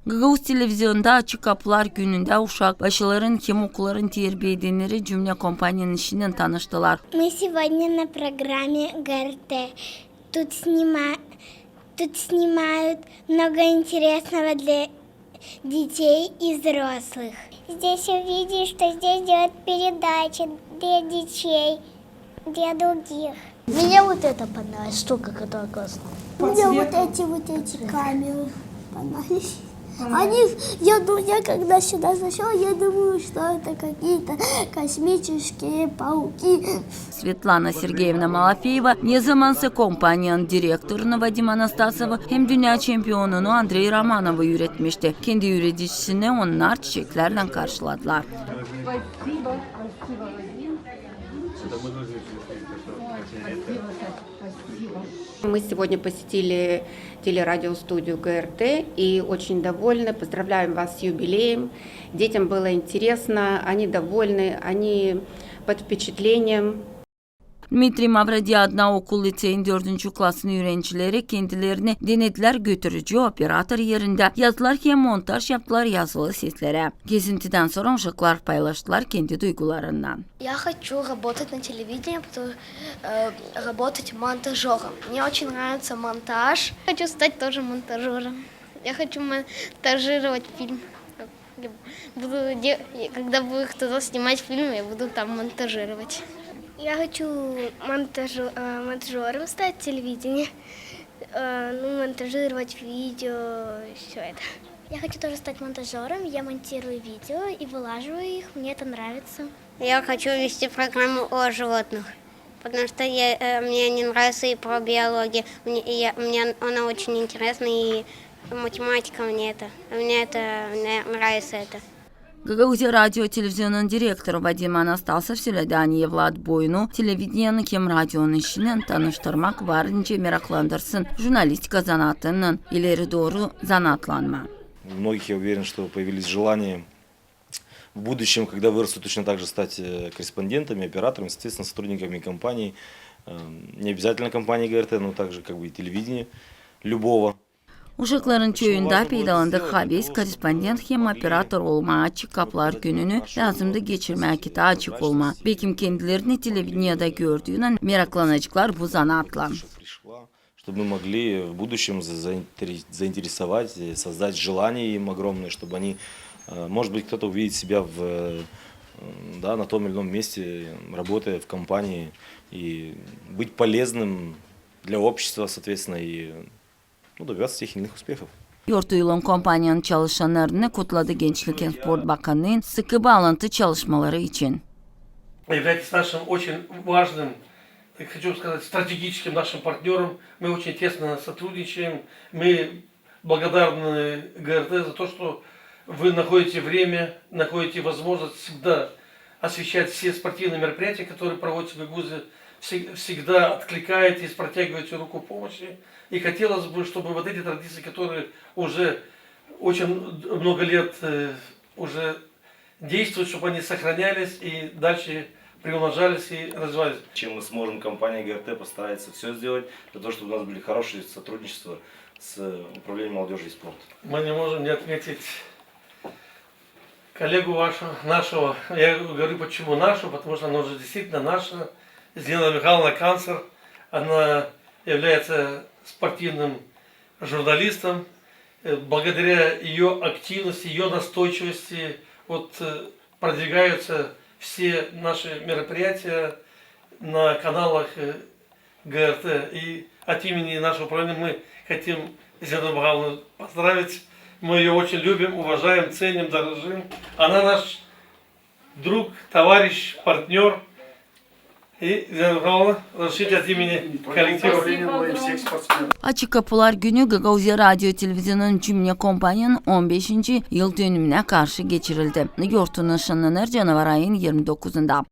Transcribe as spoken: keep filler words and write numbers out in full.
Gagauz televizionunda Açık Kapılar günündä uşak başçaların hem okulların terbiya edenleri Cümle kompaniyanın işinnän tanıştılar. Мы сегодня на программе Г Р Т. Тут снима-, тут снимают много интересного для детей и взрослых. Здесь увидишь, что здесь делают передачи для детей, для других. Мне вот эта понравилась штука, которая классная. Мне вот эти, вот эти камеры понравились. Они, я, ду- я когда сюда зашёл, я думаю, что это какие-то космические пауки. Svetlana Sergeyevna Malofeyeva ne zamansa kompaniyanın direktorunu Vadim Anastasovu hem dünnä çempionunu Andrey Romanovu üüretmişti. Kendi üüredicisini onnar çiçeklärlän karşıladılar. Мы сегодня посетили телерадиостудию Г Р Т и очень довольны. Поздравляем вас с юбилеем. Детям было интересно, они довольны, они под впечатлением. Dmitriy Mavrodiya adına okul liţeyin dördüncü klasın üürenicileri kendilerini denedilär götürücü operator erindä, yazdılar hem montaj yaptılar yazılı seslerä. Gezintidän sora uşaklar paylaştılar kendi duygularınnan. Я хочу работать на телевидении, потому, э, работать монтажёром. Мне очень нравится монтаж. Хочу стать тоже монтажёром. Я хочу монтажировать фильм. Я буду де-, когда будет кто-то снимать фильм, я буду там монтажировать. Я хочу монтажё-, э, монтажёром стать телевидения. Э, ну, монтажировать видео, всё это. Я хочу тоже стать монтажёром. Я монтирую видео и вылаживаю их. Мне это нравится. Я хочу вести программу о животных, потому что я, э, мне не нравится и про биологию. Мне, я, мне она очень интересна, и математика мне это. Мне это, мне нравится это. Gagauziya radio televizionunun direktoru Vadim Anastasov söledi, ani evlat boyunu televideniyanın hem radionun işinnän tanıştırmak var nicä meraklandırsın jurnalistika zanaatınnan ileri dooru zanaatlanmaa. У многих, я уверен, что появились желания в будущем, когда вырастут, точно так же стать, э, корреспондентами, операторами, соответственно, сотрудниками компании. Э, не обязательно компании Г Р Т, но также как бы и телевидения любого. Uşakların çoyunda peydalandı haves, korrespondent hem operator olmaa. Açık Kapılar gününü lääzımdı geçirmää, kitaa açık olmaa. Bekim kendilerini televideniyada gördüynän meraklanaceklar bu zanaatlan. Чтобы мы могли в будущем за-, заинтере-, заинтересовать, э, создать желание им огромное, чтобы они, э, может быть, кто-то увидит себя в, э, м, да, на том или ином месте, работая в компании, и быть полезным для общества, соответственно, и, ну, добиваться тех или иных успехов. Yortuylan kompaniyanın çalışannarını kutladı Gençlik hem sport bakanının sıkı baalantı çalışmaları için. Являетесь нашим очень важным, так хочу сказать, стратегическим нашим партнёром. Мы очень тесно сотрудничаем. Мы благодарны Г Р Т за то, что вы находите время, находите возможность всегда освещать все спортивные мероприятия, которые проводятся в Гагаузии, всег-, всегда откликаетесь, протягиваете руку помощи. И хотелось бы, чтобы вот эти традиции, которые уже очень много лет, э, уже действуют, чтобы они сохранялись и дальше приумножались и развивались. Чем мы сможем, компания Г Р Т постарается всё сделать для того, чтобы у нас были хорошие сотрудничества с Управлением молодёжи и спорта. Мы не можем не отметить коллегу вашего, нашего. Я говорю, почему нашего, потому что она уже действительно наша. Зинаида Михайловна Канцер, она является спортивным журналистом. Э, благодаря её активности, её настойчивости, вот, э, продвигаются все наши мероприятия на каналах, э, Г Р Т. И от имени нашего управления мы хотим Зинаиду Михайловну поздравить. Мы её очень любим, уважаем, ценим, дорожим. Она наш друг, товарищ, партнёр. И, Зинаида Михайловна, разрешите от имени коллектива. Спасибо огромное. Açık Kapılar günü Gagauziya radio televizionunun Cümle kompaniyanın on beşinci yıldönümünä karşı geçirildi. Yortunu nışannanêr canavar ayın irmi dokuzunda.